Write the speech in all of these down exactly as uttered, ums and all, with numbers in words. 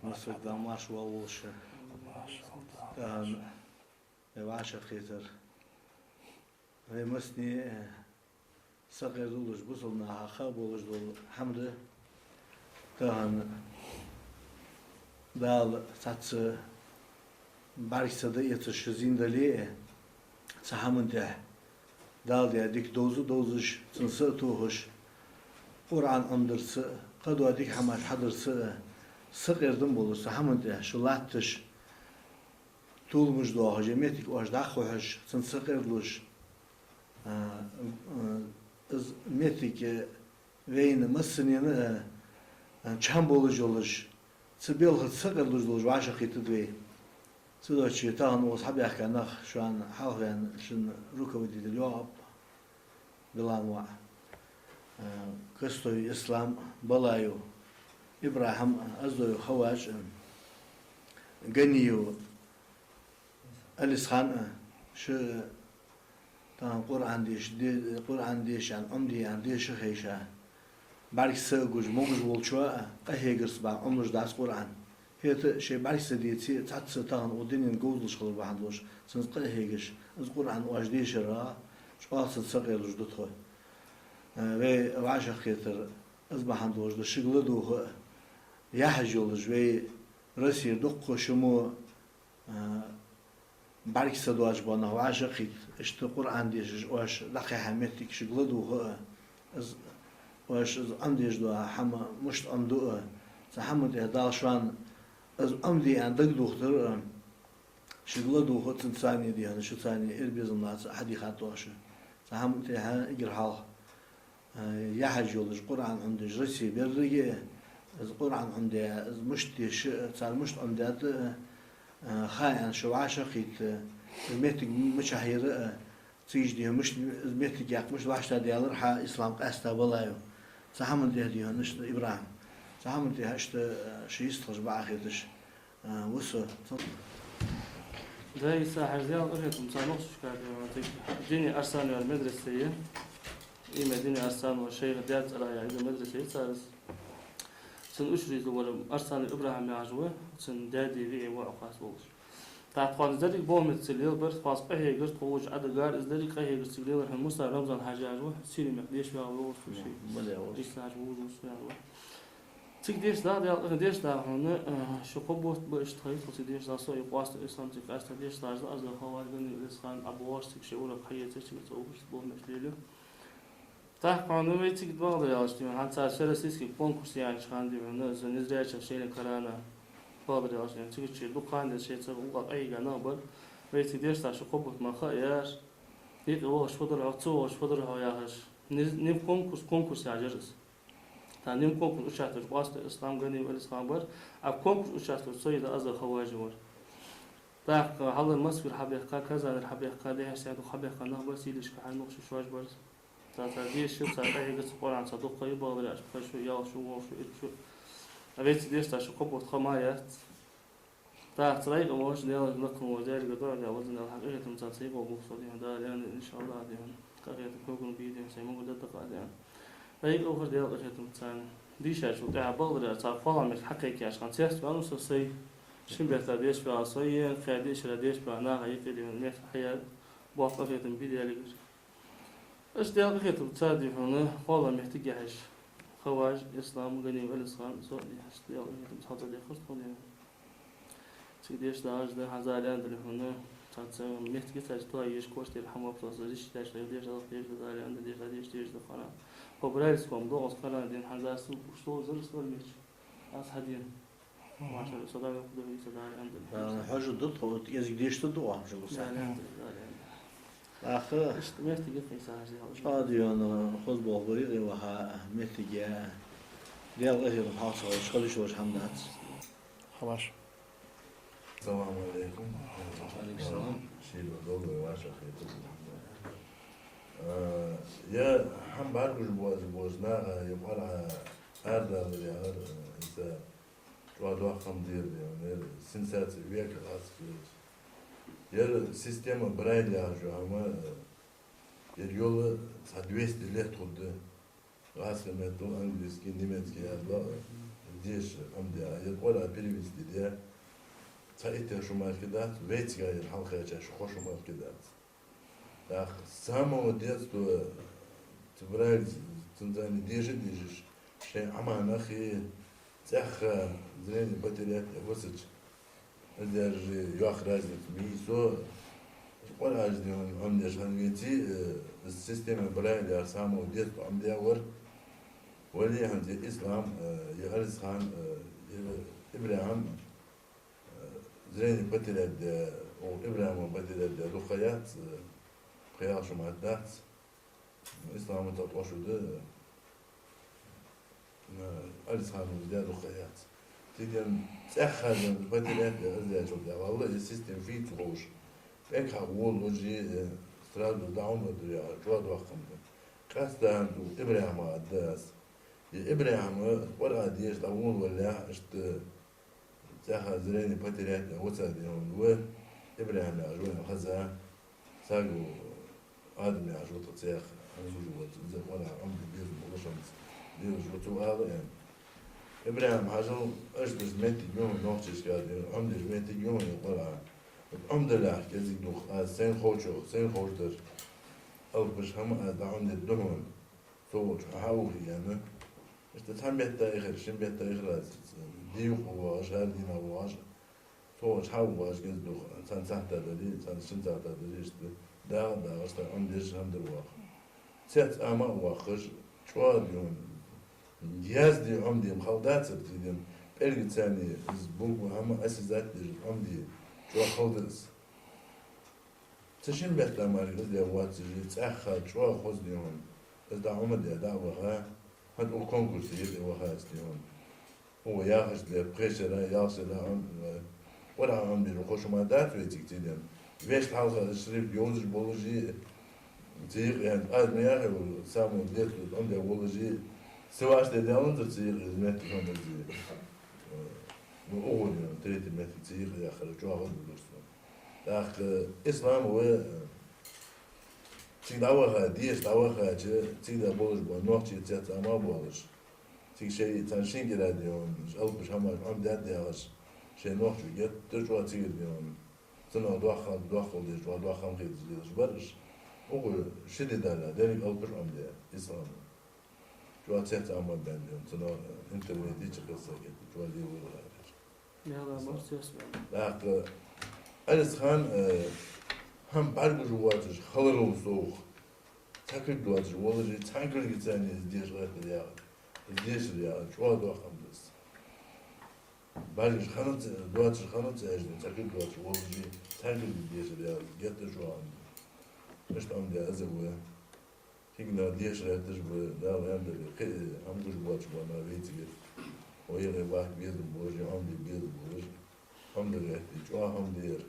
Массарна а марша воалаволва шо. Тахан вай вӀашагӀкхетар вай массане а сакъердалуш, бусалба наха хьабоалаш дола хӀама да. Тахан Дала цхьацца бӀарга ца дӀаэцаш шо зийна дале а, цу хӀаман тӀехьа Дала даь дика довза а довзаш, цунна са а тохаш, Къуръан Ӏомадарца а, кхыдола дика хӀамаш хьадарца а, сакъердам болаш, цу хӀаман тӀехьа шо латташ, толамаш доахаш, е моттиг оаш дӀакхухьаш, цунна сакъердалуш, а, а, из моттиг, э, вайна массанена а, а, чам болаш йолаш, цу балхаца сакъердалуш долаш вӀашагӀкхетаргда вай. Цудухьа тахан укхаза хьабаьхка нах, шоана хьалхаваьнна шун руководитель йоагӀа Билан воӀ, а, Костаев Ислам, Балаев ИбрахӀим, Оздоев Хаваж, а, Ганиев Алисхан, а, шо тахан Къуръан деша, де-, Къуръан деша аьнна, Ӏомаде аьнна, деша а хайша, бӀаргса а гуш, могаш волчоа а къахьегарца бахьан Ӏомалуш дац Къуръан. ХӀаьта а шоай бӀаргса деце а, цхьацца тахан укх дунен говзалаш хилар бахьан долаш, цунца къахьегаш, из Къуръан оаш дешара чӀоагӀа цунна сакъердалуш да тхо. Э, вай вӀашагӀкхетар из бахьан долаш да, шуга ладувгӀа а, яхьаш йолаш, вай Россера дуккха шо мо а, бӀаргса доацаш бола нах вӀашагӀкхийтта, иштта Къуръан дешаш оаш дӀакхихьа моттиг шуга ладувгӀа а, из, оаш из Ӏомадеш дола хӀама мишта Ӏомаду а, цу хӀаман тӀехьа Дала шоана из Ӏомаде аьнна дагадохийтар а, шуга ладувгӀа а, цунца цхьана дехьа шо цхьана эр безам лаца а хьадийхад оаха. Цу хӀаман тӀехьа эггара хьалха а, яхьаш йолаш, Къуръан Ӏомадеш Россе беррига а, из Къуръан Ӏомадаь, из мишта деша а, цар мишта Ӏомадаьд а, а, ха аьнна шо вӀашагӀкхийтта, из моттиг мичахьа яр а, цига дехьа мишта, из моттиг яккха мишта вӀаштӀехьадаьлар хьа, Ислам, къаьстта Балаев. Цу хӀаман тӀехьа дехьа иштта ИбрахӀим. Цу хӀаман тӀехьа иштта, а, шо йистхилча бакъахьа хеташ, а, ва со. Да, Ӏийса, хьажа, Даьла къахетам царна нохчашка, а, цига Дини Арсановера медресе я. Имя Дини Арсанова, шайх, даь цӀерагӀа я из медресе я цар. Цун учредитель вар Арсанов ИбрахӀим яхаш ва, цун даь-даь виӀий воӀ укхаза волаш. ТӀаккха тхона деррига болх-метте лелабар, тхоца къахьегар, тхо волча Ӏодигар, из деррига къахьегар цига лелар хьона Муса Рамзан-хьажа яхаш ва, Сири мехка дешаш вагӀа волаш ва ший. Ӏийса-хьажа вожаш ва, яхаш ва. Цига дешаш да, Даьла къахетам, дешаш да хьона, э, шо кхо бутт ба иштта хьайна, тхо цига дешаш да, со а, Къоастаев Ислам, цига къаьстта дешаш да, аз а, Хаваж, Ганиев Алисхан, Ӏабдуллаш, цига шоай урок хьаэцар, цига цӀа ухаш, болх-метте лелаю. ТӀаккха хьона вай цига, бакъдар аьлча, дий хьона, хӀанз цар всероссийски конкурс яьннача хана, дий хьона, из Низрача шоайла карана, бакъдар аьлча, дий хьона, цига чура дукха хан деза шоайца гӀулакх къахьийга нах бар. Вай цига дешаш да, шо кхо бутт мара ха а яьр, юкъе вахаш фу дар хьо, ца вахаш фу дар хьо яхаш. Низ-, низ конкурс, конкурс яьр из. ТӀаккха низ конкурс участвуеш Къоастаев Ислам, Ганиев Алисхан бар, а конкурс участвуеш Саида Аза Хаважи вар. ТӀаккха хьалхара Москвера хьабаьхка, Казанера хьабаьхка, дехьа-сехьа дукха хьабаьхка нах бар, сийлишка хьа нохчий шоаш бар. ТӀаккха цар дешаш, цар къахьегарца Къуръан цар дукха я, бакъдар аьлча, пхи шу, ялх шу, ворхӀ шу, итт шу. А вай цига дешаш да, шо кхо бутт ха мара яц. ТӀаккха цар юкъе вахаш, Даьла лакха волча Даьлага дуӀа даь, везан Даьла, хьа къахетамца цар юкъе болх со, дий хьона, Дала аьнна, иншааллахӀ, дий хьона, къахетам коган бий, дий хьона, сай могар дакъа, дий хьона. Цар юкъе вахаш, Даьла къахетамца, дийшачул тӀехьагӀа, бакъдар аьлча, цар кхоалагӀа мехка хьакхайкаяьча хана цецваьннав со сай, шин бетта дешаш ваьгӀа со, е кхаь диъ шера дешаш ваьгӀа наха юкъе, дий хьона, мехка хьаяьр, боккха къахетам бий Даьлагара. Иштта Даьла къахетамца, дий хьона, кхоалагӀа мехка тӀа яхьаш, Хаваж, Ислам, Ганиев Алисхан, со, дий хьона, иштта Даьла къахетамца хьалца дехар тхо, дий хьона. Цига дешаш да, хьажа, да, хьанз Дала аьнна дале хьона, цхьацца моттиг я цар тоаеш, квартира хӀама воапаш лоацаш, зиш деш, деш, деш, деш, Дала аьнна, деш, деш, деш, деш, деш, деш, хана. По Брайльскому догӀас карана ден, хьанз аз су, уж сол зар сор меч. Аз хьаден. Машалла, со Дала кхы дохийца, Дала аьнна дале. А, хьажа да тхо, вот, кӀезига дешаш да оаха, хьажа, Дала аьнна дале, Дала аьнна дале. Аха. Иштта моттиг я, Ӏийса-хьажа, Даьла. Ӏа, дий хьона, хоза болх бар юкъе ваха моттиг я. Даьла къахетам хьалха ца хилча, хила йиш йолаш хӀама дац. Хабаш. Салам Ӏалайкум. Ва Ӏалайкум салам. Шийла долда вай вӀашагӀкхетар. Э, е хӀама бӀаргагуш боацаш бола нах, е Къуръан арадалар яхар, э, из чӀоагӀа доккха хӀама да ер, ер сенсаци века лаца хилац. Ер система Брайля яхаш йола хӀама, э, ер йола цхьа двести лет хургда. ГӀазкхий меттала, английский, немецкий яр бакъ. Деша Ӏомадаь, ер Къуръан перевести даь, цхьа иттех шу мара кхы дац, вайцига ер хьалкхаьча шу кхо шу мара кхы дац. ТӀаккха с самого детства цу Брайла цунца деша а дешаш, шоай Ӏоманах а, цӀаьхха зрение потерять а висача, из даже йоккха разница ма йий. Со Къуръан дийна Ӏомадеш хинна веце, э, из система Брайла яхар с самого детства Ӏомадаь вар. Вале хӀанз ер Ислам, э, ер Арисхан, э, ер ИбрахӀим, э, зрение потерять даь, о, ИбрахӀима потерять даь дукха ха яц, э, пхи-ялх шу мара дац. Ислама цхьа ткъо шу да, э, Арисхана из даь дукха ха яц. Тиден цӀаьхха ден потерять даь, из даьчул тӀехьагӀа, валлахӀи, из система фуд ца ховш, пӀелг хьакха волалуш а, э, сразу дӀа Ӏомадаргдар яхар чӀоагӀа доккха хӀама да. Къаьстта хӀанз укх ИбрахӀима аргда аз. Ер ИбрахӀим Къуръан деша дӀаволавалалехь, иштта цӀаьхха зрение потерять даь вица дийна ва, ИбрахӀим яхаш ва аьнна хеза, саго Адам яхаш ва тха цӀаьхха, хӀанз уже вац, из Къуръан Ӏомаде безам болаш хӀанз, дезаш ва цо ала аьнна. ИбрахӀим, хьажал, иштта моттиг я хьона нохчашка дийна, Ӏомадеш моттиг я хьона ер Къуръан. Ӏомадалалехь кӀезига дукха, аз сайна ховчох, сайна ховш дар, алапаш хӀама аз дӀаӀомадергда хьона. Цо волча хьа а ухе аьнна. Иштта цхьан бетта ихар, шин бетта ихар аз, ди юкъе воагӀаш, хӀара дийнахьа воагӀаш. Цо волча хьа а воагӀаш кӀезига дукха, цхьан сахьата дале, цхьан шин сахьата дале, иштта дагӀа а дагӀаш, цхьа Ӏомадеш хӀама дар ваха. Цец Ӏома а воаккхаш, чӀоагӀа дийна, язде Ӏомаде ма хала дацар, тиден пӀелгаца из буква хӀама осязать деш Ӏомаде чӀоагӀа хала да из. Цу шин бетта мара из даь воацаш, цӀаьхха чӀоагӀа хоза дийна, из дӀа Ӏомадаь дӀа а ваха, хӀанз укх конкурсе а тӀавахача дийна. Укхо яхача тайпара, пхе шера, ялх шера Ӏом-, Къуръан Ӏомадеш кхо шу мара дац вайцига, тиден. Вешта хьалха из шрифт йовзаш болаш а, цигара хӀанз аз ма яхий, с самого детства Ӏомадаь волаш а, са ваштӀа даьланзар цигара из моттиг хӀама из. Ну, укхо дийна, третий моттиг цигара яхар чӀоагӀа а дувцаш сона. ТӀаккха Ислам ва, цига дӀаваха, деша дӀавахача, цига да болаш бола нохчий цец Ӏома а боалаш, цига шоай цхьан шин кӀира дийна, алапаш хӀамаш Ӏомадаьд яхаш, шоай нохчо геттара чӀоагӀа цигара дийна, цунах доккха, доккхал деш, чӀоагӀа доккха хӀама хеташ лелаш бар уж. Укхо ши ди дале, деррига алапаш Ӏомадаь Ислама. ЧӀоагӀа цец Ӏомабаьнна дийна, цунах интернете чу кхесса геттара чӀоагӀа лелавар хӀара. Яла, марсес ваьнна. ТӀаккха Арисхан, э, хӀама бӀаргагуш воацаш хиларал совгӀа, цхьа кулг доацаш волаш а, цхьан кулгаца из деша гӀертар яхар, из дешар яхар чӀоагӀа доккха хӀама да из. БӀаргаш хиннад, доацаш хиннад цхьа кулг доацаш волаш а, цхьан кулгаца дешар яхар геттара чӀоагӀа хӀама да. Иштта Ӏомадаь из а ва. Цига нах деша гӀерташ ба, Дала аьннадале, кхы а хӀама гуш боацаш бола нах вайцига. Вай гӀе бахка безам болаш а, Ӏомаде безам болаш а, Ӏомаде гӀерте чӀоагӀа хӀама да ер.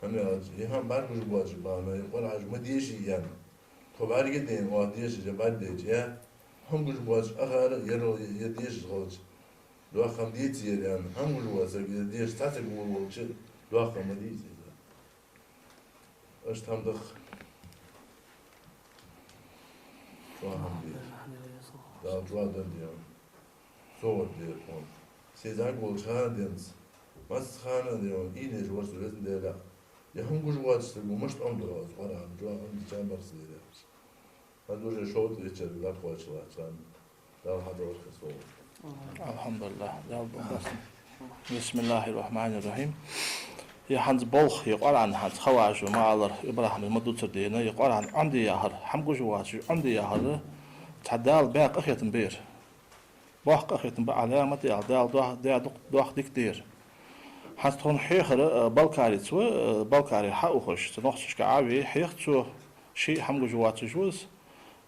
ХӀана аьлча, ер хӀама бӀаргагуш боацаш бола нах, ер Къуръан ма деший аьнна, тхо бӀаргадайна, оаха дешаш бӀаргадайча, ер хӀама гуш боацаш, акхар а, ер, ер дешаш хилча, доккха хӀама деций ер аьнна, хӀама гуш воаца саг, ер деша цхьа саг волавелча, доккха хӀама ма дий из. Иштта хӀама да-кх. ЧӀоагӀа хӀама да. Дала чӀоагӀа дар дийна. СовгӀат дийна тхона. Се зӀамига волча хана денз, массахана а дийна, ийна еш вар со, Везан Даьла. Ер хӀама гуш воацаш саг ва, мишта Ӏомаду аз Къуръан, чӀоагӀа Ӏомадича барс леряхаш. ХӀанз уже шовзткъа вечер латташ латтача хана. Дала хьадоагӀаргда со. АлхьамдулиллахӀ, Дала бохас. БисмиллахӀир-рахьманир-рахьим. Ер хӀанз болх, ер Къуръан хӀанз хаважу ма аллара, ИбрахӀима ма дувцар дийна, ер Къуръан Ӏомаде яхар, хӀама гуш воацаш Ӏомаде яхар, цхьа Дала баь къахетам ба ер. Боккха къахетам ба, Ӏаламат яхар, Дала дох-, даь дукх-, доккха дика да ер. ХӀанз тхона хьехар, э, Балкарица ва, э, Балкаре хьаухаш, цу нохчашка Ӏове, хьех цо, ше хӀама гуш воацаш ва из.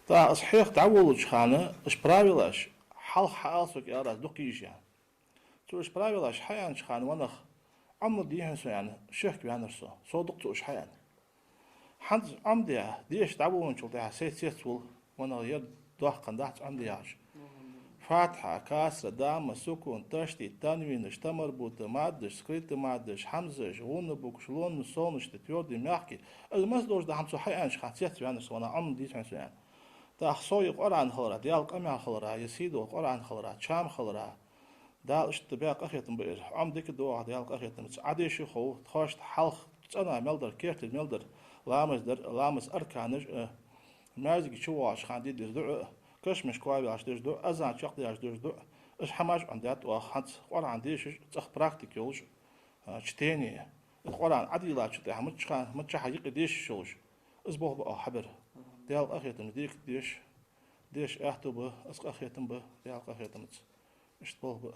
ТӀаккха из хьех дӀаволалуча хана, уж правилаш, хьалха хьаала сога, аьлар аз, дукха йиш я. Цо уж правилаш хьааьннача хана, ванах, Ӏомаде дий хьона сона, аьнна, шек ваьннар со. Со дукха цо уж хьааьнна. ХӀанз Ӏомадаь, деша дӀаволавенначул тӀехьагӀа сай цец вул, ванах, ер доккха хӀама дац Ӏомаде яхаш. Фатхьа, касра, дамма, сукун, ташдид, танвинаш, тамарбута, маддаш, скрытый маддаш, хьамзаш, гӀунна букваш, лунна, солнечный, твёрдый, мягкий. Из массадолаш дола хӀама цо хьааьннача хана цец ваьннар со, ванах, Ӏомаде дий хьона сона, аьнна. ТӀаккха со ер Къуръан хилара, Даьла къамаьл хилара, ер сийдола Къуръан хилара, чам хилара, Дала иштта баь къахетам ба ер. Ӏомаде деза Даьла къахетамца. Ӏодеша хов, тхоашта хьалха цӀена мел дар, керттера мел дар, ламаз дар, ламаза арканаш, э, маьждиге чу воагӀача хана де деза дуӀа, кашамашка ваьлча деза дуӀа, азан чакхдаьлча деза дуӀа. Уж хӀамаш Ӏомадаьд оаха хӀанз, Къуръан дешаш, цӀагӀа практика йолаш, а, чтение. Из Къуръан Ӏодийллачул тӀехьагӀа миччахьа, миччахьа юкъе дешаш йолаш. Из болх ба оаха хьабер. Даьла къахетамца дика деша, деша аьттув ба, из къахетам ба, Даьла къахетамца. Иштта болх ба.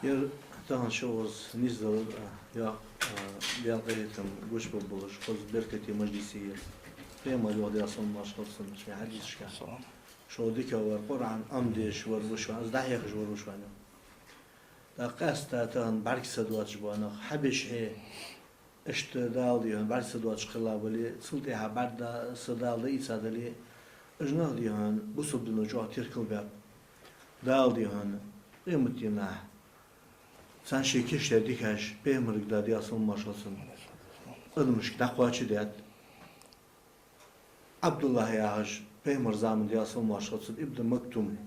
Ер тахан шоаш нийсдалар, а, йоах, а, Даьла къахетам гучабаргболаш, хоза беркате мажлис я ер. Пайхамара йоах, Даьла салам-моаршал хилда цунна, ший хьадисашка: шо дикагӀа вар, Къуръан Ӏомадеш вар ва шоана, из дӀахьехаш вар ва шоана. ТӀаккха къаьстта тахан бӀаргса доацаш бола нах, хьабеш хье, иштта Дала, дий хьона, бӀаргса доацаш хилла бале, цул тӀехьагӀа бӀаргса Дала дӀаийца дале, уж нах, дий хьона, бусалба дино чӀоагӀа теркалбаьб. Дала, дий хьона, къематдийнахьа царна шоай кийчдаь дикаш пайхамарга да, Даьла салам-моаршал хилда цунна, адамашка дӀакхоачаргдаьд. Ӏабдуллахь яхаш, пайхамара заман, Даьла салам-моаршал хилда цунна, ибн Мактум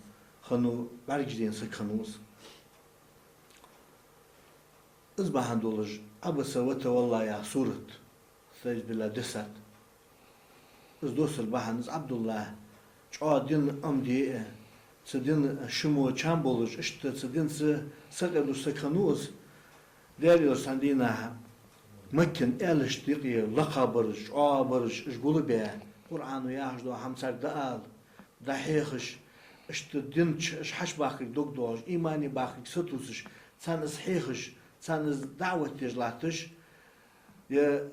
хиннав, бӀаргаш дайна саг хиннав из. Из бахьан долаш «Ӏабаса ва тавалла» яха сурат, астагӀфируллахӀ, десад. Из доссара бахьан из Ӏабдуллахь чӀоагӀа дин Ӏомаде а, цу дина шумо чам болаш, иштта цу динца сакъердаш саг хиннав из. Даьла Элча цхьан дийнахьа Маккан аьлашта юкъе лакхабараш, чӀоагӀбараш, уж гулбаь, Къуръано яхаш дола хӀама царга дӀаала, дӀахьехаш, иштта дина чу уж хьачубахкарга дог доалаш, имане бахкарга сатувсаш, царна из хьехаш, царна из даӀват деш латташ, е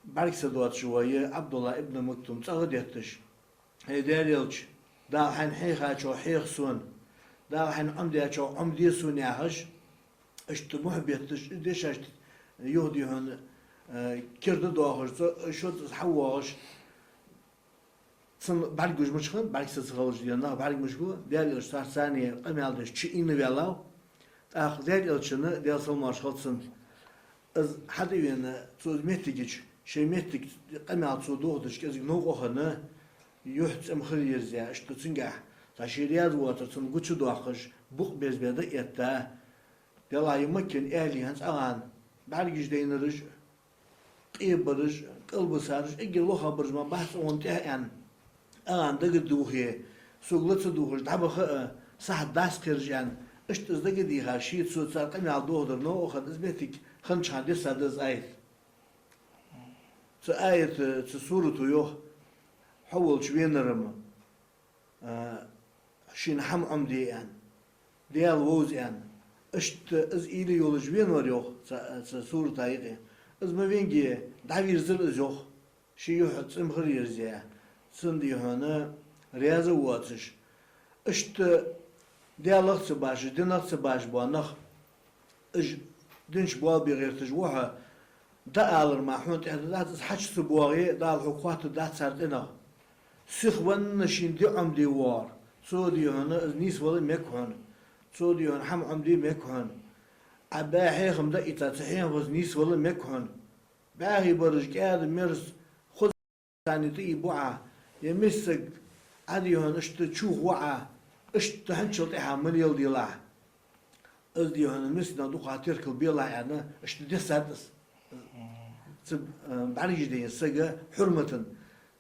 бӀаргса доацаш вола, е Ӏабдуллахь ибн Мактум цӀагӀа детташ: «ХӀай Даьла Элча, Дала хьайна хьехачох хьеха сона, Дала хьайна Ӏомадаьчох Ӏомаде сона», яхаш, иштта мухь бетташ, из дешашта юха, дий хьона, э, керда доахаш, цо, шозза из хьавоагӀаш, цунна бӀаргагуш мича хиннад, бӀаргса ца хилча, дий хьона, нах бӀаргагуш ва, Даьла Элча царца цхьана къамаьл деш чуийна ваьлав. ТӀаккха Даьла Элчана, Даьла салам-моаршал хилда цунна, из хьатӀавена, цо из моттиге чу, шоай моттиге къамаьл цо дохадеш, кӀезига новкъа хинна, юхь цӀимхара ерзаяь, иштта цунгахьа цхьа ше раьза воацар цунна гучадоаккхаш, букъ безбе дӀаэтта, делахь ер Маккан аьлий хӀанз эгӀана бӀаргаш дайнараш, къебараш, кӀалбисараш, эггара лохабараш ма бац цу гӀунна тӀехь аьнна, эгӀана дагадувхе, сога ла ца дувхаш дӀабаха а, сахьат дац кхераш аьнна, иштта из дагадийха, ше цо цар къамаьл дохадар новкъа хинна, из моттиг хиннача хана дессад из аят. Цу аята, цу сурато йоах, хьо волча венар-м, а, шийна хӀама Ӏомаде аьнна, Даьла вовза аьнна. Иштта из уйла йолаш венавар йоах цу, цу сурата юкъе. Из ма венге, дӀавийрзар из йоах, ший юхь цӀимхара ерзаяь, цунна, дий хьона, раьза а воацаш. Иштта Даьлах ца башаш, динах ца башаш бола нах, уж дина чу боалабе гӀерташ ва хьо, дӀаалар мара хьона тӀехьа да дац, из хьачу ца боагӀе, Дала хьога хоаттаргдац цар къинах. Сихвенна шийна ди Ӏомаде воагӀар, цо, дий хьона, из нийсвала мег хьона, цо, дий хьона, хӀама Ӏомаде мег хьона. Ӏа баь хьехам дӀаийца, цу хьехамца нийсвала мег хьона. БӀаьхий бараш, кӀаьда-мерза хоза царна тӀаийбу Ӏа, е миссаг Ӏа, дий хьона, иштта чухву Ӏа, иштта хӀанзчул тӀехьагӀа ма леладелахь. Из, дий хьона, мискача наха дукха теркал белахь аьнна, иштта дессад из. Цу, э, бӀаргаш дайнача сага хьурматан.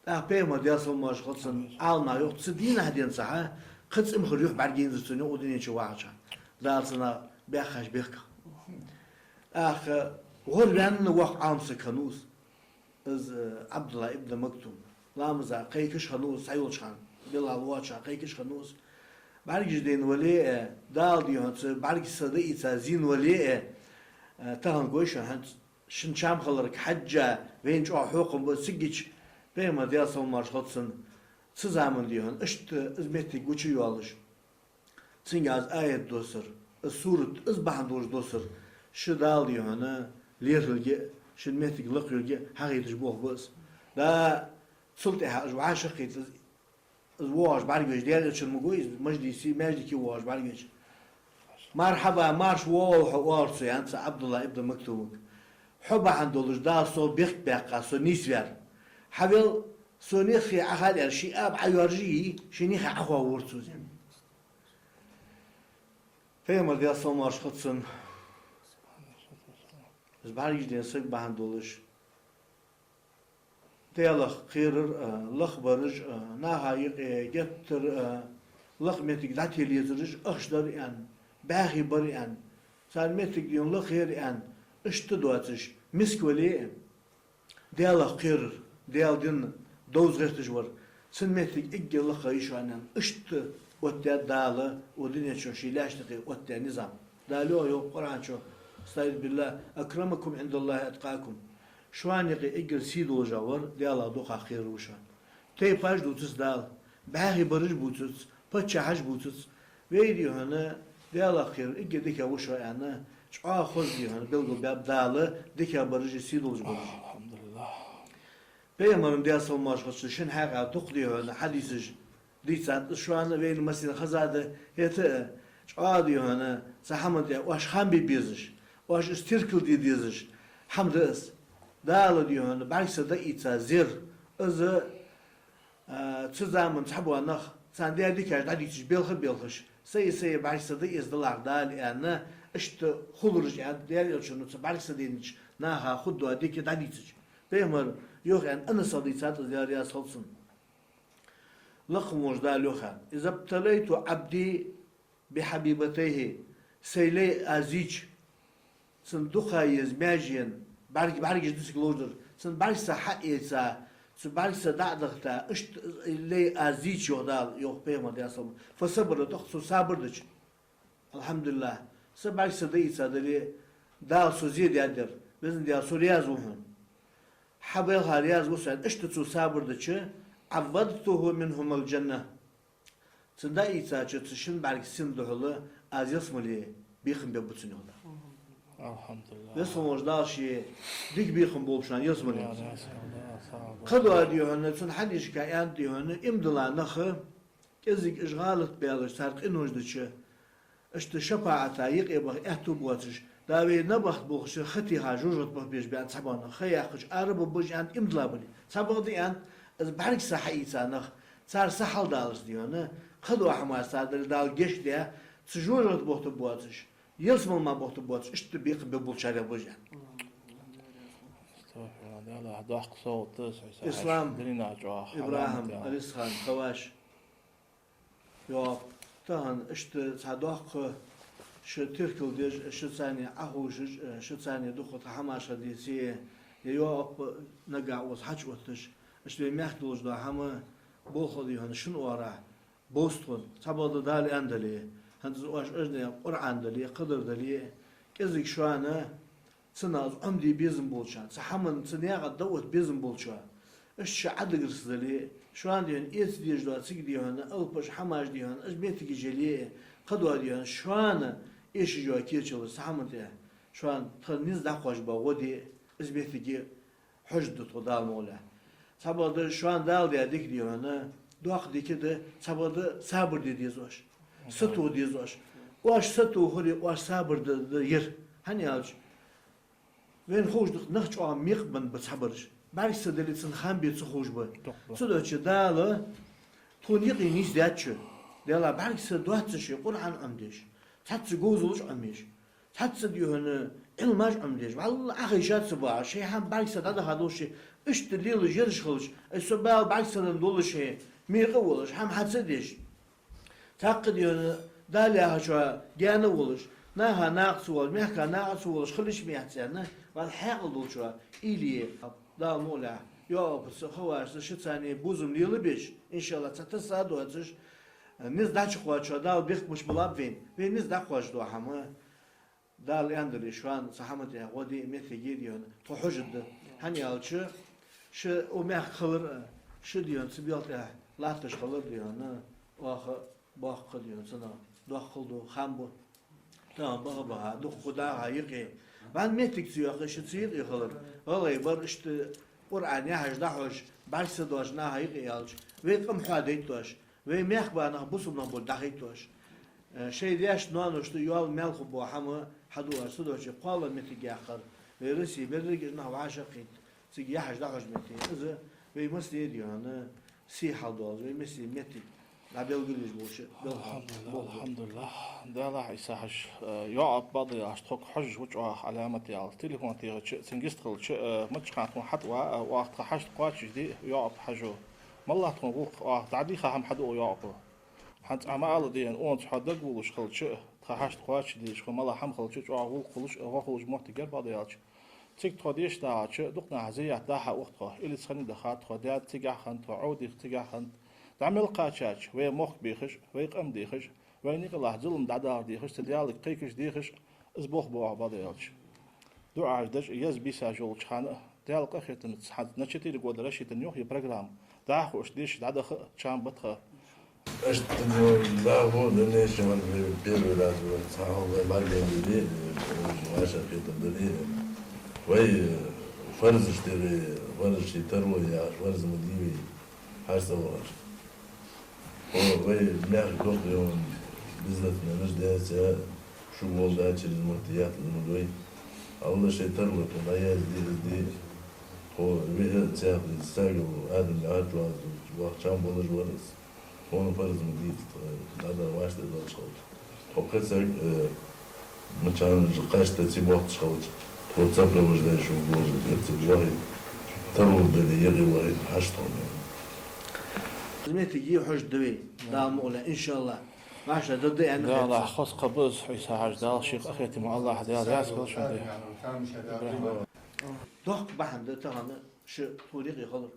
ТӀаккха пайхамара, Даьла салам-моаршал хилда цунна, Ӏаламнаха йоах, цу дийнахьа денз хьа кхы цӀимхара юхь бӀаргаяйнзар цунна укх дунен чу вахача хана. Дала цу наха баьхача бехках. ТӀаккха гӀорваьнна воккха Ӏаламсаг хиннав из. Из, э, Ӏабдуллахь ибн Мактум. Ламаза кхайкаш хиннав из цхьайолча хана, Билал воацача хана кхайкаш хиннав из. БӀаргаш дайна вале а, Дала, дий хьона, цу бӀаргса дӀаийца зийна вале а, э, тахан гой шоана хӀанз, шун чам хиларга хьежжа, вайна чӀоагӀа хьокхам ба, цигача пайхамара, Даьла салам-моаршал хилда цунна, цу заман, дий хьона, иштта из моттиг гучайоалаш. Цунга из аят доссар, из сурат, из бахьан долаш доссар, шо Дала, дий хьона, лерхӀилга а, шун моттиг лакхйилга а хьахайташ болх ба из. Да, цул тӀехьагӀа уж вӀашагӀкхийтта, из, из воагӀаш бӀаргавеча, Даьла Элчан ма гой из, мажлисе, маьждиге воагӀаш бӀаргавеча: «Мархьаба, марша воагӀалва хьо», — оалар цо, аьннад цу Ӏабдуллахь ибн Мактумага. «Хьо бахьан долаш Дала сох бехк баьккха, со нийсваьр. Хьавел, сона юххе Ӏохайла», — аьнна, ший аба Ӏойоаржаяй, шийна юххе Ӏохоавора цо из. Пайхамар, Даьла салам-моаршал хилда цунна, из бӀаргаш дена саг бахьан долаш, Даьлах кхерар а, лакхбараш а, наха юкъе геттара а, лакха моттиг дӀателе езараш а ахча дар аьнна, бӀаьхий бар аьнна, царна моттиг дена лакхера аьнна, иштта доацаш, миска вале а, Даьлах кхерар, Даьла дин довза гӀерташ вар, цун моттиг эггара лакха я шоана аьнна, иштта оттадаьд Дала укх дунен чу ший лаьшта юкъе оттадаь низам. Дала йоах, йоах Къуръан чу: «أستعيذ بالله، أكرمكم عند الله أتقاكم». Шоана юкъе эггара сий долаш вар Даьлах дукхагӀа кхерар ва шоана. Тайпаш дувцац Дала, бӀаьхий бараш бувцац, паччахьаш бувцац. Вай, дий хьона, Даьлах кхерар эггара дикагӀа ва шоана аьнна, чӀоагӀа хоза, дий хьона, белгалбаьб Дала дикагӀбараш а, сий долаш бараш а. АлхьамдулиллахӀ. Пайхамара, Даьла салам-моаршал хилда цунна, шин хьакъехьа дукха, дий хьона, хьадисаш дийцад из шоана, вайна массанена хезад, хӀаьта а чӀоагӀа, дий хьона, цу хӀаман тӀа оаш хам бе безаш, оаш из теркалде дезаш хӀама да из. Дала, дий хьона, бӀаргса дӀаийца зер, из, а, цу заман цхьабола нах, царна даь дикаш дӀадийцаш, белха а белхаш, сай-сай бӀаргса дӀаэца далахь Дала аьнна, иштта хулараш а, Даьла Элчано цу бӀаргса дайнача наха хургдола дика дӀадийцача. Пайхамара йоах аьнна, Анаса дийцад из, Даьла раьза хилва цунна. Лакха волча Дала йоах аьнна: «إذا ابتليت عبدي بحبيبتيه», Сай лай аз зийча, цун дукха еза маьженаш, бӀарг-, бӀаргаш да цига ловш дар, цун бӀаргса хьаэца, цу бӀаргса дӀа а дахийта, иштта лай аз зийча, йоах Дала, йоах Пайхамара, Даьла салам-моаршал хилда цунна, «فصبر», тӀаккха цо сабар дича, АлхьамдулиллахӀ, са бӀаргса дӀаийца дале, Дала сона зе даьдар, Везан Даьла, со раьза ва хьона, хьа белхах раьза ва со аьнна, иштта цо сабар дича, «عوضته منهما الجنة». Цун дӀаийцача цу шин бӀаргса сина духьала аз ялсмале бекхам бергба цунна, йоах Дала. АлхьамдулиллахӀ. Веза хинна волча Дала ший дика бекхам болба шоана ялсмален. Кхыдола, дий хьона, цун хьадисашка аьннад, дий хьона, иман дола нах, кӀезига уж гӀалат баьлча, цар къинош дича, иштта шапаӀата юкъе баха аьттув боацаш, да вай набахта болхача ха теха жожагӀате баха безаш ба аьнна цхьабола нах, ха яьккхача ара бергба уж аьнна иман дилла бале. Цхьабакъда аьннад, из бӀаргса хьаийца нах, цар са хьалдаларца, дий хьона, кхыдола хӀамаш цар дале, Дала гешт даь, цу жожагӀате бохийтаргбоацаш, ялсмале мара бохийтаргбоацаш, иштта бекхам бергболчарех ба уж аьнна. АстагӀфируллахӀ, Даьла, доккха совгӀат да из, хьо са Ислам, хьаьша дунен чу, ИбрахӀим, хьалам тӀа. Арисхан, Хаваш. Йоах, тахан иштта цхьа доккха, шо теркалдеш, шо царна Ӏохувшаш, шо царна дукха тха хӀамаш хьадийце, е йоах, нагахь укхаза хьачуотташ, иштта вай мехка долаш дола хӀама болх а, дий хьона, шун оагӀорахьа бовз тхона, цхьабакъда Дала аьннадале, хӀанз оаш ажне Къуръан дале, кхыдар дале, кӀезига шоана цунах из Ӏомаде безам болчоа, цу хӀаман, цу наькъа тӀа дӀаотта безам болчоа, иштта шо Ӏодагарца дале, шоана, дий хьона, эца дезаш дола цига, дий хьона, алапаш, хӀамаш, дий хьона, уж моттигаш яле, кхыдола, дий хьона, шоана эшаш йола кечалаш цу хӀаман тӀа, шоана тха низ дӀакхоачаш бола гӀо де, из моттиг хьожаргда тхо, Дала мукъ лахь. Цхьабакъда шоана Дала даь дика, дий хьона, доккха дика да, цхьабакъда сабар де деза оаш. Сатоха деза оаш. Оаш сатохаре, оаш сабар де, де ер. ХӀана аьлча, вайна ховш да-кх, нах чӀоагӀа мекъа ба цхьабараш. БӀаргса дале, цун хам бе ца ховш ба. Дукха ба. Цудухьа Дала тхона юкъе нийсдаьд шо. Даьла, бӀаргса доацаш шоай Къуръан Ӏомадеш, цхьацца говзалаш Ӏомаеш, цхьацца, дий хьона, Ӏилмаш Ӏомадеш, валлахӀи, Ӏохайша ца баха, шоай хӀама бӀаргса дӀадаха долаш, иштта лелаш ераш хилча, ай, со бала бӀаргса дан долаш, мекъа а волаш, хӀама хьа ца деш, цхьаккха, дий хьона, Дала яхачоа гаьна а волаш, наха накъа ца воалаш, мехка накъа ца воалаш хила йиш ма яц аьнна, валлахӀи, хьаькъал долчоа уйла е. Дала мукъ лахь, йоах, Хаваш, шо царна бувзам лелабеш, иншааллахӀ, цхьатасса а доацаш, низ дӀачукхоачачоа Дала бехкамаш биллаб вайна. Вайна низ дӀакхоачаш дола хӀама, Дала аьннадале, шоана цу хӀаман тӀа гӀо де, моттиг е, дий хьона, тхо хьожаргда. ХӀана аьлча, шо укх мехка хилар а, шо, дий хьона, цу белха тӀа латташ хилар, дий хьона, оаха боккха, дий хьона, цунах доккхал да, хам ба. Тахан баха-баха, дукха даьха юкъе. Вайна моттиг ца йоаккхе, шо цу юкъе хилар. ГӀалгӀай бар, иштта Къуръан яхьаш дӀахьош, бӀаргса доацаш наха юкъе яьлча, вай къам хьоадайт оаш, вай мехка бола нах бусалба нах болга дӀахайт оаш. Э, шоай даьшта, ноаношта йола маьл хургбола хӀама хьаду оаш, цудухьа кхоалагӀа моттиг яккхар. Вай Россе берригаш а нах вӀашагӀкхийтта, цига яхьаш дӀахьош моттиг. Из вай массане а, дий хьона, сий хьалдоалаш, вай массане моттиг дӀабелгалъеш болаш, белхаш. Алхьамдулиллахь, алхьамдулиллахь. Даллахь, Ӏийса-Хьажа, э, ЙоӀап бакъда яхаш, тхога хьожаш ва чӀоагӀа Ӏаламат яхаш. Телефон техача, цун гистхилча, э, маччахьа тхона хьатӀаваь, э, оаха тха хьашт кхоачашде, ЙоӀап-Хьажо. МаллагӀа тхона гӀулакх, оаха дӀадийха хӀама хьаду укхо, ЙоӀапо. ХӀанз Ӏа ма аьлла, ден, укханца хьо дагавоалаш хилча, тха хьашт кхоачашдеш, хӀа мала хӀама хилча, чӀоагӀа гӀулакх хулаш, гӀо хулаш моттиг яр, бакъда аьлча. Цига тхо дешаш дахача, дукха наха зиярат даха ухт тхо. Илица хинна даха тхо, даьд цигахь хиннад, тхо Ӏовдих цигахь хиннад. ДӀа мел кхаьчача, вай мохк бехаш, вай къам дехаш, вай никъ лахь зулам дӀадалар дехаш, цу Даьлага кхайкаш дехаш, из болх бу оаха, бакъда аьлча. ДуӀаш деш, еза бийсаш йолча хана а, Даьла къахетамца хӀанз на четыре года рассчитана йоах из программа. ДӀахо уж дешаш дӀадаха а, чам батха а. Иштта, ну, дӀахо, дальнейшем, первый раз вай цхьа хьалха бӀаргадайна дале, вӀашагӀкхетар дале, вай фарзаш тӀера, фарзаш ший тарло яхаш, фарз ма дий вай хьажцӀа вахар. Хьо вай мехка дохадаь, бизнесменаш дац, шуга гӀолла дӀача из мотт яхтаза ма дой. Алла шоай тарло тхона дӀаязде, из де. Тхо виъ а цхьаькха, из сагал Адам яхача вахачам болаш вар из. Тхона фарз ма дий тха, дӀадала вӀаштӀехьадалаш хилча. Тхо кхы саг, э, маччахьа кхаьча ца боахкаш хилча, тхо ца провождай шуга гожа, кхы цига вахийта, тарлур дале, юкъе вахийта хьажа тхона. Из моттиг е хьожа да вай, Дала мукъ лой, иншааллахь. Маша, да да аьнна. Даллахь, хоза кхаъ ба из, Ӏийса-Хьажа, Дала ший къахетам, Аллахь Даьла раьза хилва шун, дий. Доккха бахьан да тахан шо тхо юкъе хилар.